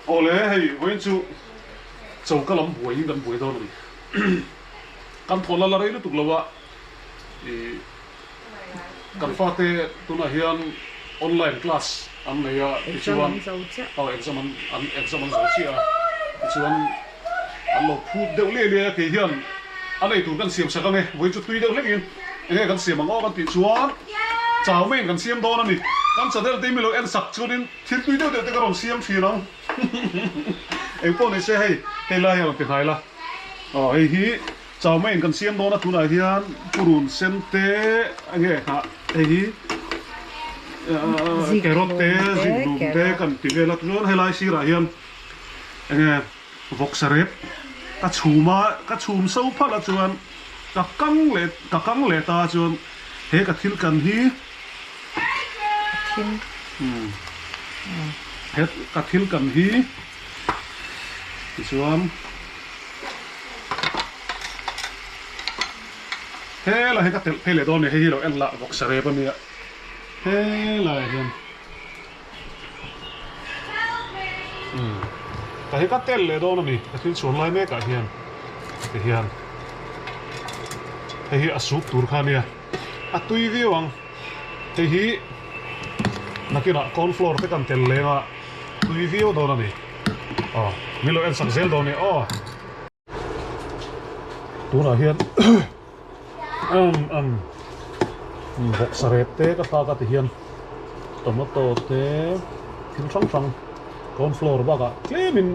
Awle hei vawiin chu choka lam buaiin kan buai dawn a ni. Kan thaw la la rei lutuk lo a, ih kan fate tunah hian online class an nei a tichuan aw exam an an exam an zo chiah a tichuan an lo phut deuh liai liai a kei hian a nei tur kan siam sak ang e vawiin chu tui deuh hlekin enge kan siam ang aw kan tih chuan chau maiin kan siam dawn a ni. Kan channel te hi mi lo en sak chuanin Thil tui deuh deuh te ka rawn siam thin ang. Eng pawh ni se hei, hei lai hi a rawn ti hnai la. Aw hei hi chau maiin kan siam dawn a tunah hian purun sen te enge nghah hei hi carrot te zikhlum te kan ti vel a chuan helai sirah hian enge vawksa rep ka chhum a ka chhum so phalh a chuan ka kang leh ka kang leh ta chuan he ka thil kan hi He ka thil kan hi tichuan helai hi ka telh phei leh dawn a ni hei hi lo en lah vawksa rep a nia helaiah hian ka hi ka telh leh dawn a ni ka thil chhuan lai mek ah hian tihian hei hi a soup tur kha a nia. A tui viau ang. Hei hi nakinah corn flour te kan tel leng a, tui viau dawn a ni. Aw, min lo en sak zel dawn e aw. Tunah hian um um vawksa rep te ka thlak a ti hian tomato te thil hrang hrang corn flour bakah tlemin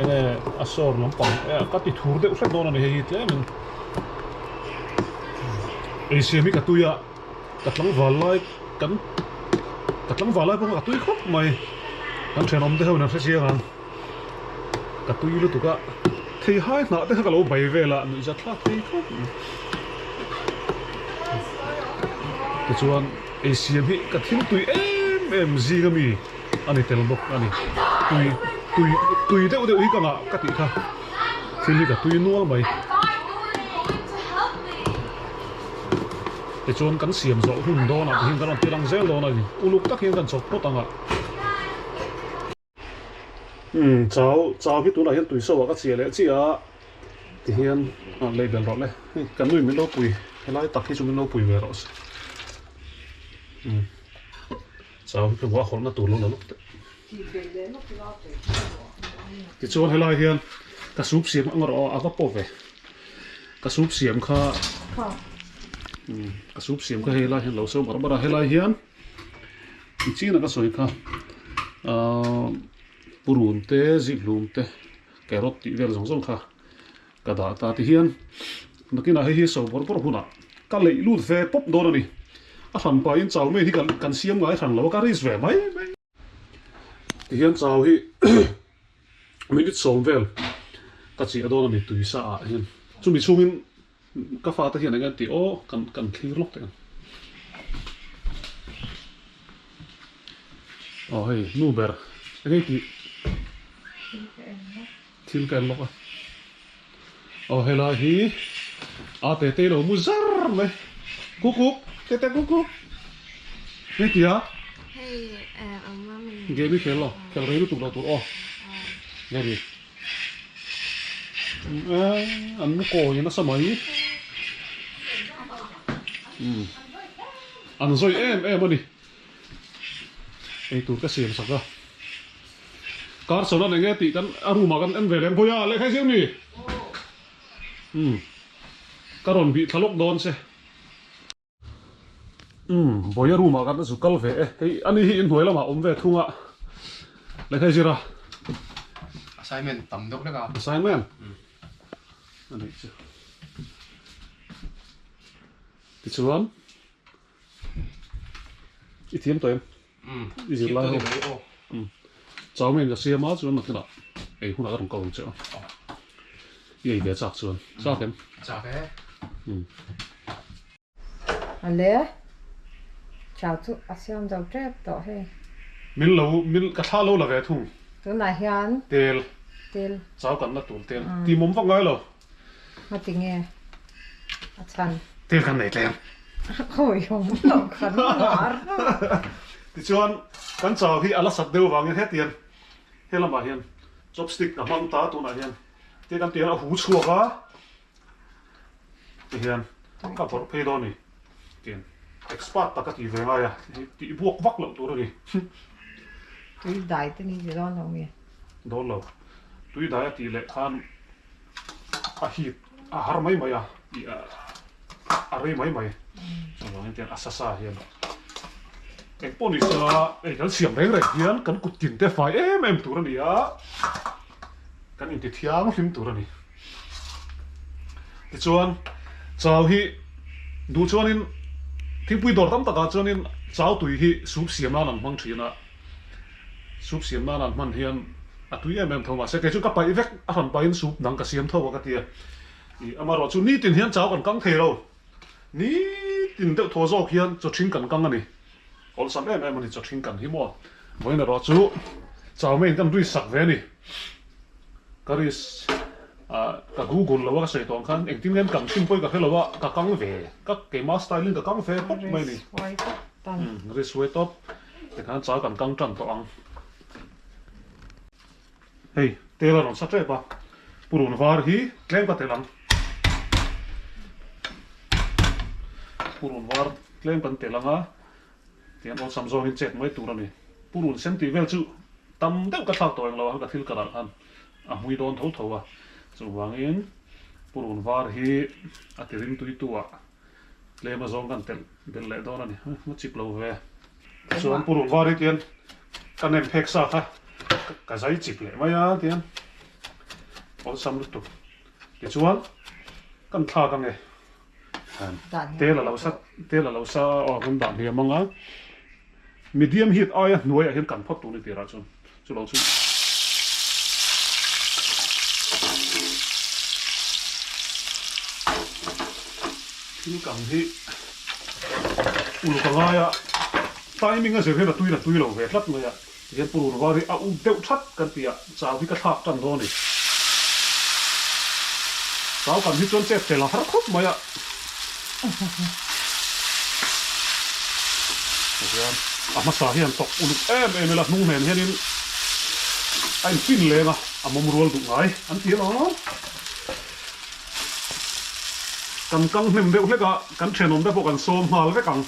enge a sawr lampang ka ti thur deuh hret dawn a ni hei hi tlemin. Ei siam hi ka tui a, ka tlangval lai kan ka tlangval lai pawh ka tui khawp mai, kan thenawm te ho in an hre chiang ang, ka tui lutuk a, thei hai hnah te kha ka lo bai vel a, nuihza thlak thei khawp mai. Tichuan ei siam hi ka thil tui em em zing ami a ni tel bawk a ni, tui tui tui deuh deuh hi ka ngah ka tih kha. Thil hi ka tui nual mai. Tichuan kan siam zawh hun dawnah te hian kan rawn ti lang zel dawn a ni. Uluk tak hian kan chawp phawt ang a. Umm chau chau hi tunah hian tui so ah ka chiah leh chiah a. Tihian ah lei bel rawh le. Hei kan nui min lo pui helai tak hi chu min lo pui ve rawh se. Umm chau hi ka hmu a hawlhna tur lo la lawk teh. Tichuan helai hian ka soup siam ang erawh a va pawh ve ka soup siam kha ka soup siam kha helai hian lo so bar bar a helai hian china ka sawi kha ahh purun te zikhlum te carrot tih vel zawng zawng kha ka dah ta tihian nakinah hei hi so bawrh bawrh hunah ka leih lut ve pawp dawn a ni a hran pahin chau mai hi kan siam ngai hran lo a ka risk ve mai mai. Tihian chau hi minute sawm vel ka chiah dawn a ni tui sa ah hian chumi chhungin ka fate hian eng an tih aw kan kan thlir lawk teh ang aw hei nu ber eng ei tih thil ka en lawk a aw helai hi a te te lo mu zar mai kukuk te te kukuk hei tia game hi khel lo khel rei lutuk lo tur aw nge ni an mu kawi nasa mai an zawi em em a ni. Eitur ka siam sak a. Carson a enge tih kan a room ah kan en ve leh ang Bawia lehkha i zir mi? Umm ka rawn bih thla lawk dawn che. Umm Bawia room ah kan zu kal ve e. Hei ani hi inhnuai lamah awm ve thung a lehkha i zir a. Assignment tam deuh hlek a. Assignment? A nih chu. Tichuan. I thiam tawh em? I zir lai ho. Chau mai in ka siam a chuan nakinah ei hunah ka rawn kal ang che a. I ei ve chak chuan. Chak em? Chak e. Ale. Chau chu a siam zo tep tawh hei. Min lo min ka thla lo la ve thung. Tunah hian. Tel. Tel. Chau kan la tur tel. Timawm vak ngai lo. Ngati nge a chhan? Tel kan nei tlem. Khawi awm loh khan ngar. Tichuan kan chau hi a la sat deuh avangin hetiang. He lamah hian chopstick ka hmang ta tunah hian te kan tih hian a hu chhuak a ti hian ka vawrh phei dawn a ni tiin expert tak a tih ve ngai a tih buak vak loh tur a ni. Tui dai te ni ti dawn lo nge? Dawn lo. Tui dai a tih leh khan a hit a har mai mai a ih a rei mai mai chuvangin tiang a sa sa hian eng pawh ni sela hei kan siam reng reng hian kan kut tin te fai em em tur a ni a kan inti thianghlim tur a ni tichuan chau hi duh chuanin thingpui dawr tam takah chuanin chau tui hi soup siam nan an hmang thin a. Soup siam nan an hman hian a tui em em tho mahse kei chu ka paih vek a hran pahin soup dang ka siam tho a ka ti a. Ih amaherawh chu nitin hian chau kan kang thei lo. Nitin deuh thaw zawk hian chaw ṭhing kan kang a ni. Awlsam em em a ni chaw ṭhing kan hi maw. Vawiin erawh chu chau maiin kan ri sak ve a ni. Ka ri ah ka google lo a ka sawi tawh ang khan engtin nge an kang hrim pawhin ka hre lo a ka kang ve ka keimah style in ka kang ve pawp mai a ni. Ri suai tawp. Tikhan chau kan kang tan tawh ang. Hei tel a rawn sa tep a, purun var hi tlem ka tel ang. Purun var tlem kan tel ang a, tiang awlsam zawngin chet mai tur a ni. Purun sen tih vel chu tam deuh ka thlak tawh eng lo a, ka thil ka ralh khan a hmui dawn tho tho a. Chuvangin purun var hi a ti rimtuitu ah Tlem a zawng kan telh belh leh dawn a ni, a chip lo ve. Chuan Pu Rungvar hi tian ka nem phek sa kha ka zai chip leh mai a tian awlsam lutuk. Tichuan kan thlak ange tel a lo sa tel a lo sa aw kan dah hniam ang a medium heat aia hnuaiah hian kan phawt tur ni tirah chuan chu lo chu thil kang hi uluk a ngai a timing a zir hian a tui in a tui lo ve tlat mai a tihian purun var hi a uk deuh that kan tih ah chau hi ka thlak tan dawn a ni chau kan hi chuan chet fel a har khawp mai a tihian a hmasa hian tawk uluk em em ila hnung hnen hianin a infin leng a a mawm rual duh ngai an ti alawm. Kan kang hnem deuh hlek a, kan thenawm te pawh kan sawm nghal vek ang.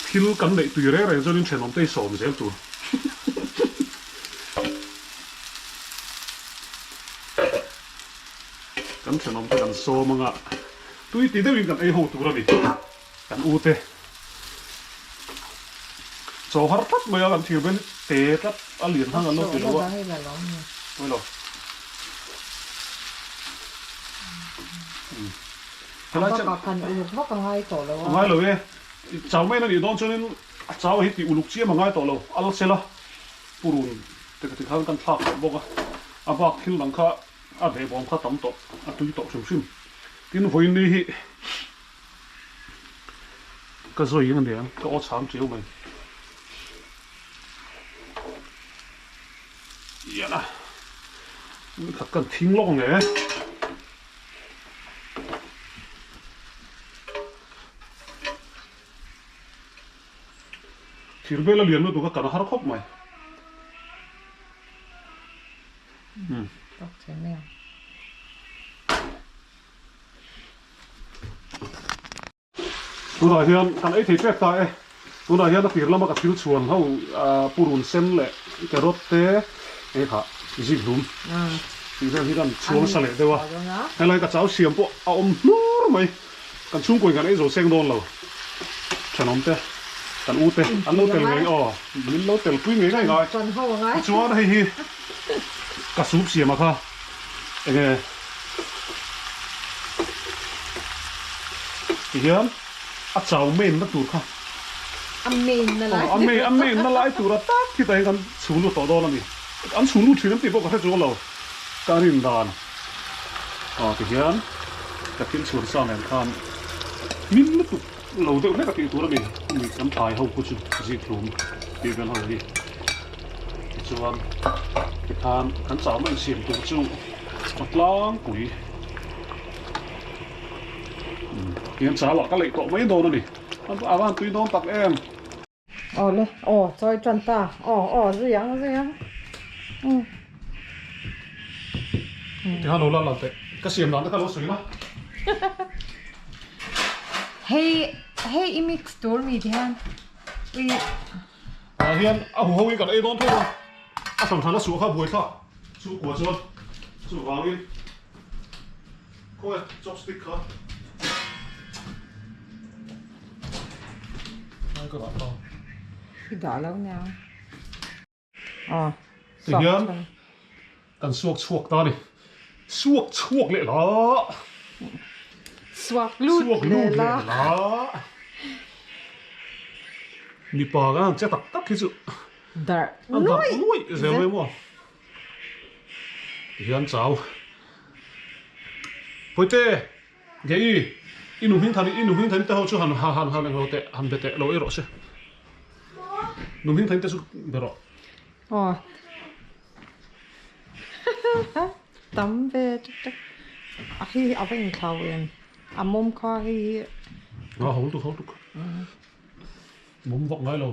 Thil kan neih tui reng reng chuanin thenawm te hi sawm zel tur. Kan thenawm te kan sawm anga tui ti deuhin kan ei ho tur a ni. Kan u te chaw har tlat mai a, kan thir bel te tlat a lian hang an lo ti lo a. Pawilo. Helai chuan. A bakah uluk vak a ngai tawh lo a. A ngai lo e. Chau mai na nih dawn chuanin a chau hi tih uluk chiam a ngai tawh lo. Al sela purun te ka ti khan kan thlak tawh bawk a. A bak thil dang kha a behbawm kha tam tawh a tui tawh hrim hrim. Tin vawiin ni hi ka zawi a nia ka aw chhang chiau mai. Iana khat kan thing lawk ang e. Thir vel a lian lutuk a kan a har khawp mai. Tawk che mai ang. Tunah hian kan ei thei pek ta e. Tunah hian a tir lama ka thil chhuan ho purun sen leh carrot te eng kha zik hlum tih vel hi kan chhuang sa leh deuh a. Helai ka chau siam pawh a awm hnur mai. Kan chhungkaw in kan ei zo seng dawn lo. Thenawm te kan u te an lo tel ngei aw min lo tel pui ngei ngei ngai. Tichuan hei hi ka soup siam a kha enge Tihian a chau main na tur kha a main na lai a main a main na lai tur a tak khi tah hian kan chhung lut tawh dawn a ni an chhung lut thin an tih pawh ka hre chuang lo ka rin dan aw tihian ka thil chhun sa nen khan hmin lutuk lo deuh hlek a tih tur a ni hemi kan thlai ho khu chu zik hlum tih vel ho hi tichuan tikhan kan chau main siam tur chu a tlangpui. Tiang chau ah ka leih tawh mai dawn a ni. A van tui dawn tak em. Aw le, aw chawi tan ta, aw aw zui ang zui ang. Tikhan lo la la teh. Ka siam dan te kha lo sawi la. Hei hei i mix tur mi ti hian ui. Ah hian a hu ho in kan ei dawn tho a. A hran hran a suah kha buai thlak chu kua chuan chuvangin khawnge chopstick kha. Ai ka dah ta. I dah lo nia. Aw. Ti hian kan suak chhuak ta a ni. Suak chhuak leh la. Suak lut leh la. Mipa kan han che tak tak hi chu. Darh nuaih nuaih zel mai maw. Ti hian chau. Pawite nge i i nu hming than i nu hming than te ho chu han han han englo teh han be teh lo ei rawh se. Nu hming than te chu be rawh. Aw. Tam ve tak tak. A hi a va inthlau em. A mawm kha hei hi. A ho tuk ho tuk. Mawm vak ngai lo.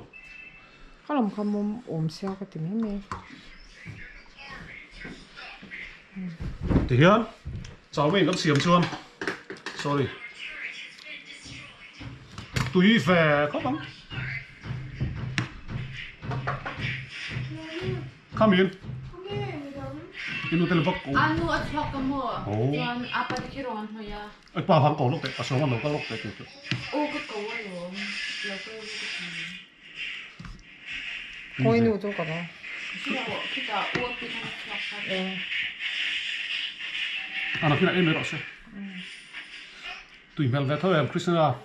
Ka lam kha mawm awm sia ka ti mai mai. Tihian chowmein kan siam chuan sorry tui ve khawp ang. Khamin i nu te le vak ko. A nu a chhuak ka maw? Chuan a pa te khi rawn an hnawih a. Ai pa vang ko lawk teh, a sawm a lo kal lawk teh tih chu. Aw ka ko alawm, lo kal lawk ka ti. Kawi nu chu ka va. Khitah u a pi khan a chhuak kha. A nakinah em erawh se. Tui hmel ve tho em Krishna.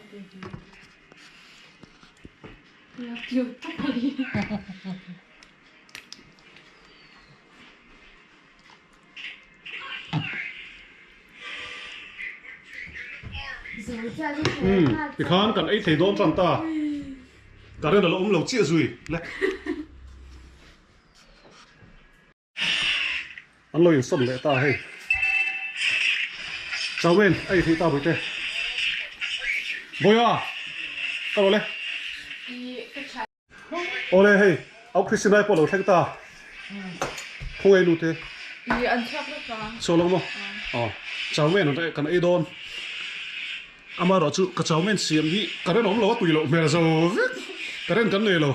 Tikhan kan ei thei dawn tan ta. Current a lo awm lo chiah zui le. An lo insawn leh ta hei. Chauin a ei thei ta bawihte. Bawiha ka lo le. Awle hei au Christina pawh lo thleng ta. Khawngaih nu te. I an chhuak lawk a. Chhuak lawk maw? Aw chowmein an kan ei dawn. Amaherawh chu ka chowmein siam hi current awm lo a tui loh hmel zo vek. Current kan nei lo.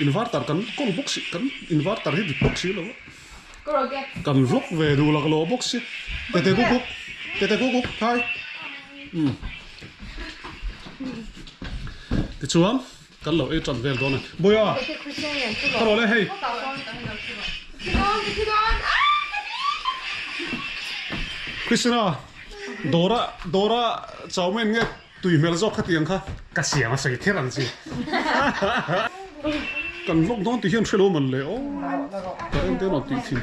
Inverter kan kawl bawk si kan inverter hi dik bawk si lo a. Kan vlog ve duh lak lo bawk si. Tete kukuk tete kukuk hai. Umm tichuan kan lo ei tan vel dawn a ni. Bawiha ka rawn e hei. Christina Dora Dora chowmein nge tui hmel zawk kha tiang kha ka siam a sawi kher ang chi. Kan vlog dawn tih hian hrelo man le aw ka en te rawn tih thin.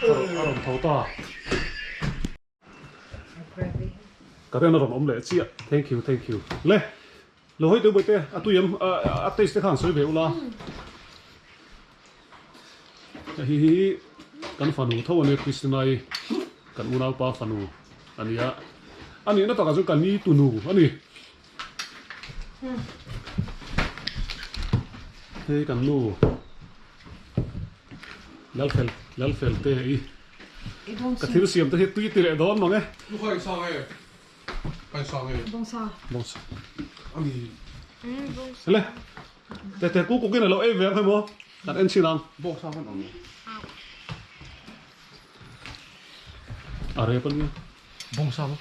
A rawn tho ta. Ka ren a rawn awm leh chiah. Thank you, thank you. Le, lo hawi teuh bawihte, a tui em, a taste te khan sawi ve ula. Hei hi kan fanu tho ania Christina-i, kan unaupa fanu ania. A nihna takah chuan ka ni tunu a ni. Hei kan nu Lalfel Lalfel te i ka thil siam te hi tui ti leh dawn mang e. Nu kha i sang e ka i sang e. Bawngsa. Bawngsa. Ani. Le te te ku kukin alo ei ve ang hemaw kan en chin ang. Bawngsa kan ang. A rep ania. Bawngsa maw?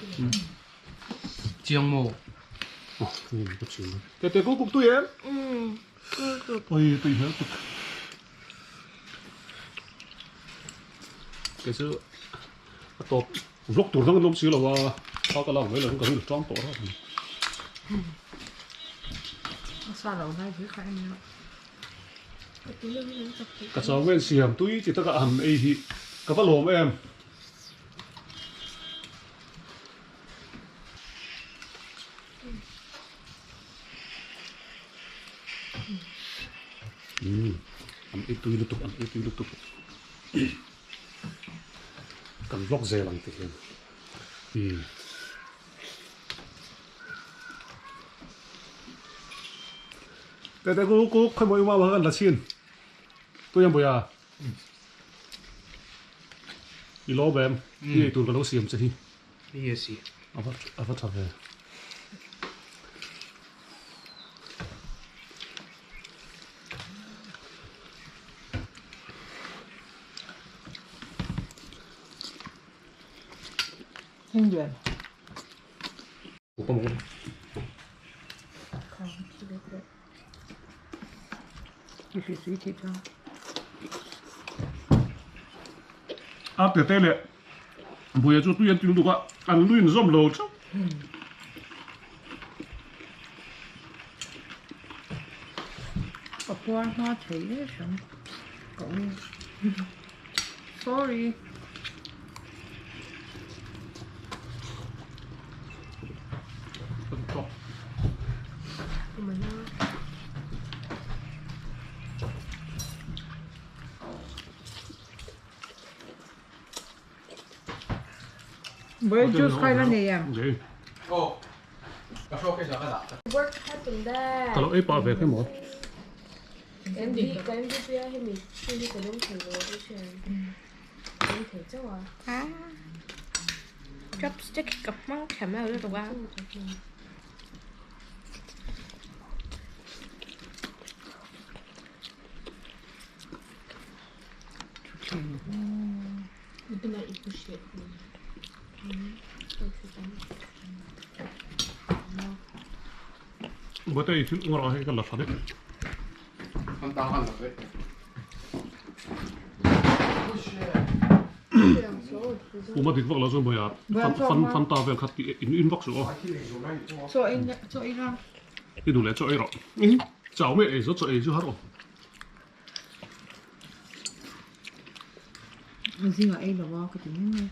Chiang maw? Te te ku kuk tui em? Oi tui hmel tuk. Kei chu a tawp vlog tur dang an awm si lo a thla ka lak mai lo ka rilru tang tawh reuh a ni. Ka chau nge siam tui chi taka han ei hi ka va lawm em. Umm an ei tui lutuk an ei tui lutuk kan vlog zel ang ti hian umm tete kuk kuk khawi maw i mama kha kan la chhin. Tui ang Buia. I lawm em? I eitur ka lo siam che hi. Yes. A va a va tha ve. Indian. A tete leh buia chu tui an ti lutuk a, an luin zawm lo theuh. Ka puar hma thei e hram ka ui sorry. Bai juice khai la nei em? Ka lo ei pah ve khe maw? Chopstick ka hmang thiam lo lutuk a. Bata i thil ngawrh ah hei ka la tha deuh. Puma dik vak lo chuan Bawia fan fan ta vel kha tih in in vak suh aw. Chaw ei chaw ei ram. I duh leh chaw ei rawh. Chau mai ei zo chaw ei chu har aw. Zingah ei lo a ka ti mai mai.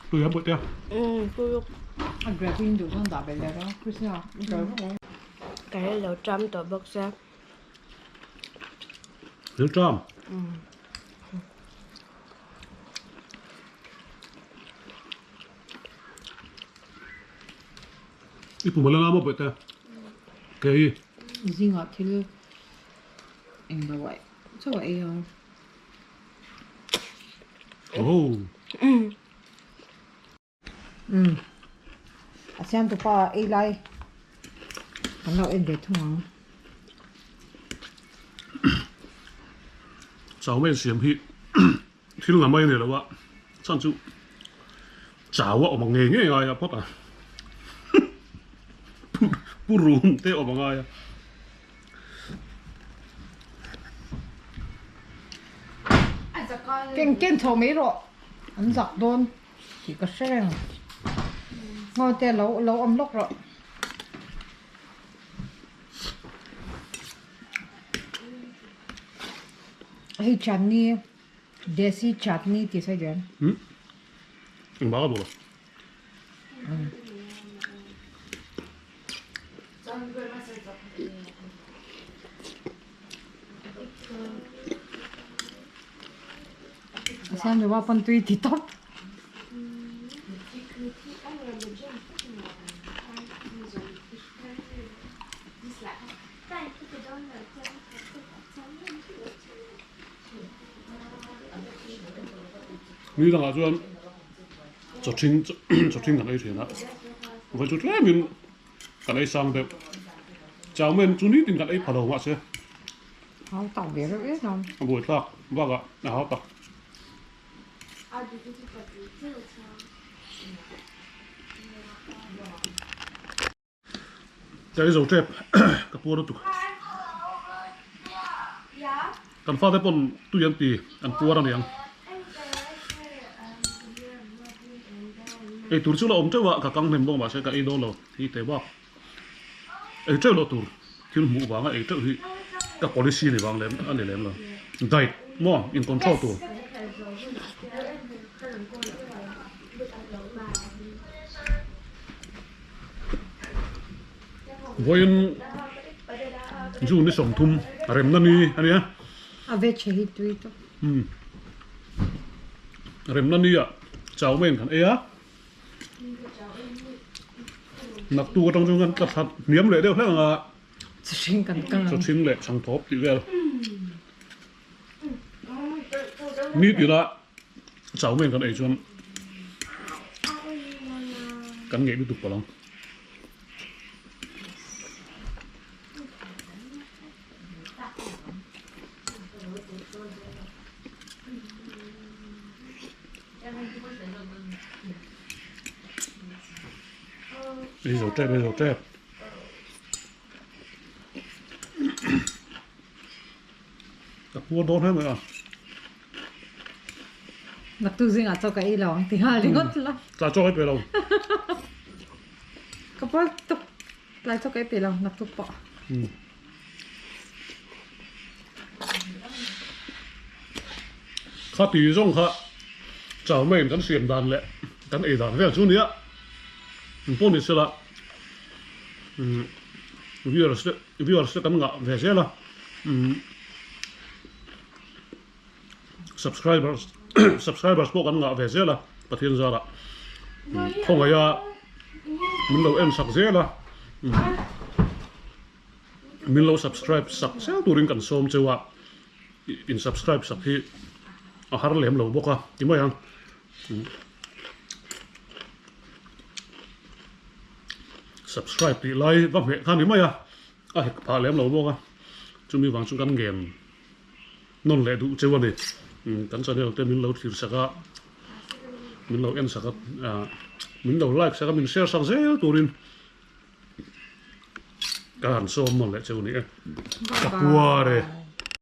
Tui a buat tia. A gravy in duh chuan dah belh leh rawh Christina gravy vak awm. Ka rel lo tram tawh bawk sia. Rel tram. I pum a la ngam a buat tia. Kei. Zingah thil eng lo ah chauh a ei ang. Oh. Umm. A siam tupa ei lai kan lo en ve thung ang. Chau mai siam hi thil nga mai a ni lo a, chhan chu chau a awm ang ngei ngei ngai a phawt a. Pu rum te awm a ngai a. Ken ken chho mai rawh an zak dawn tih ka hre reng. Ngawi te lo lo awm lawk rawh. Hei chutney desi chutney tih sawi dawn. Engvang a duh lo. Siam deuh a pawn tui ti tawp. Ni dangah chuan chaw ṭhing chaw ṭhing kan ei ṭhin a vawi chu tlemin kan ei sang deuh chau men chu nitin kan ei pha lo mahse Hau tak ve reuh em ang. A buai thlak bakah a hau tak. Ka ei zo tep ka puar lutuk. Kan fate pawn tui an ti an puar aniang. Ei tur chu la awm teuh a ka kang hnem bawk mahse ka ei dawn lo hi teh bak. Ei teuh loh tur thil hmuh vanga ei teuh hi ka policy ni vang lem a ni lem lo. Diet maw in control tur. Vawiin June ni 30 remna ni a nia. A ve che hi tui tawp. Remna ni ah chau mai in kan ei a. Naktuk atang chuan kan tla thla hniam leh deuh hlek ang a. Chhring kan kang ang. Chhring leh chhangthawp tih vel. Ni tina chau men kan ei chuan kan ngeih lutuk palh ang. Ei zo tep, ei zo tep. Ka puar dawn hle mai a. Naktuk zingah chaw ka ei lo ang ti nghal ringawt la. Tlai chaw ka ei pe lo. Ka puar tuk tlai chaw ka ei pe lo naktuk pawh. Kha ti zawng kha chau maiin kan siam dan leh kan ei dan vel chu nia. Engpawh ni sela viewers te viewers te kan ngah ve zel a subscribers subscribers pawh kan ngah ve zel a Pathian zarah khawngaih a min lo en sak zel a. Min lo subscribe sak zel turin kan sawm cheu a, in subscribe sak hi a har lem lo bawk a ti mai ang. Subscribe tih lai va hmeh kha ni mai a, a hek phah lem lo bawk a, chumi vang chu kan ngen nawn leh duh cheu a ni. Kan channel te min lo thlir sak a, min lo en sak a, min lo like sak a, min share sak zel turin. Ka han sawm mawn leh cheu ni e. Ka puar e.